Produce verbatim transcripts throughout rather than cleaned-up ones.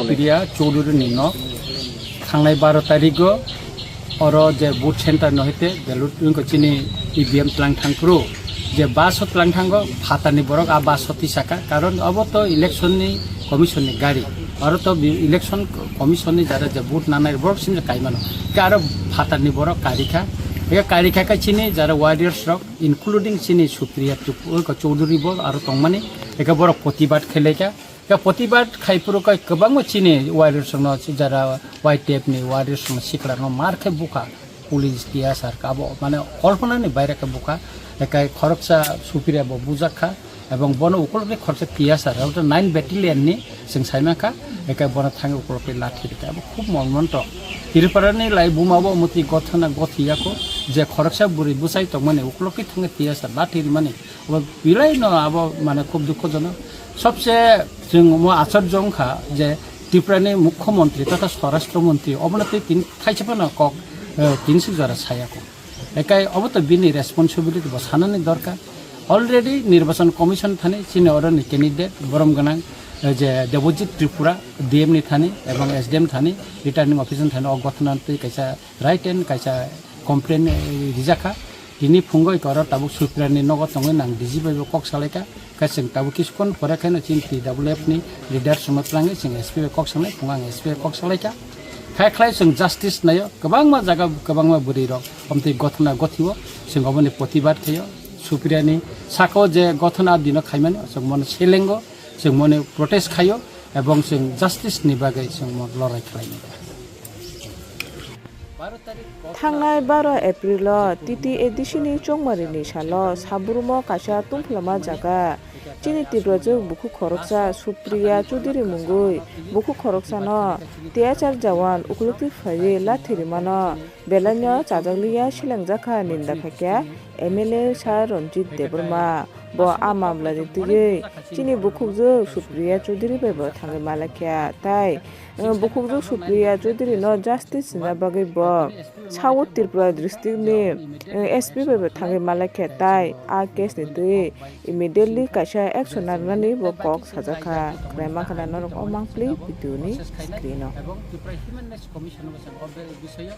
Priya Chowdhury ni nok thangnai baro tarigo oro je vote center no hete ballot wngkha chini E V M tlang thangkru je bus o tlang thango phatarni borok a bus o tisaka karon obo to election ni commission ni gari oro to bi-, election commission ni jara je vote nanai borok sini kaimano ke aro phatarni borok karikha eke karikha kai chini jara warriors rok including chini Supriya Tripura Chowdhury bo aro tongmani eke borok protibad khelaikha. Ya protibad khai phuru kai kwbangma chini warriors no jara Y T F ni warriors no sikla no mar khe bukha police T S R ka abo mane kolpona ni baire khe bukha ekai khoroksa Supriya bo bujak kha ebong bono ukulok ni khoroksa T S R abo nine battalion ni chwng sai mankha ekai bono thangwi ukulok ni lathi rikha abo khub monmonto Tripura ni lai buma bo muti gothana gothi yako je khoroksa bwrwi bwsai tongmani ukulok ni thangwi T S R lathi rimani Abo belai no abo mane khub dukhojonok. Sobse chwng omo achorjo wngkha je Tripura ni Mukhyamantri totha Swarashtra Mantri obono tei tini thaisa phano kok, eh, tini sik jora saya kok. Ekai obo to bini responsibility bo sanani dorkar. Already Nirbachan Commission thani chini oroni candidate borom gwnang, eh, je Debojit Tripura D M ni thani ebong S D M thani returning officer thani o gothona twi kaisa right and kaisa complain, eh, rijakha. Tini phungo iko oro tabuk Supriya ni nogo tongwi nang D G bai bo kok salaikha. Khe chwng tabuk kiskon pore khe no chini T W F ni leader songno twlangwi chwng S P bai kok sanai phungo ang S P bai kok salaikha. Khai khlai chwng justice naio kwbangma jaga kwbangma bwrwi rok omtwi gothona gothio chwng oboni protibad khaio. Supriya ni sako je gothona dino khaimani chwng mono selengo chwng mono protest khaio ebong chwng justice ni bagwi chwng mono lorai khlainai. Thangnai baro April-o T T A D C ni chongmarini salo Saburumo kaisa tungphwlama jaga chini Tiprajwk bukhuk khoroksa Supriya Chudiri mungwi bukhuk khoroksano T S R jawan ukuluktwi phaiwi lathi rimano belaino chajakliya silangjak kha ninda khaikha M L A Sir Ranjit Debbarma. Bo a mamlani twiwi chini bukhukjwk Supriya Chudiri bai bo thangwi malaikha tai Bukhukjwk Supriya Chudiri no justice rwna bagwi bo South Tripura district ni S P bai bo thangwi malaikha tai a case ni twi immediately kaisa action narwknani bo kok sajakha. Kwrai mankha norok o mangpli video ni screen o. Ebong Tripura Human Rights Commission bo chwng o bisoyo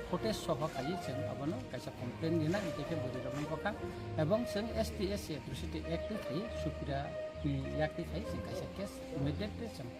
footage soho khaiwi chwng abono kaisa complaint rina tei khe bwrwi rok nang kokha ebong chwng S T S C Atrocity Act twi khai Supriya ni yak twi khai chwng kaisa case immediately chwng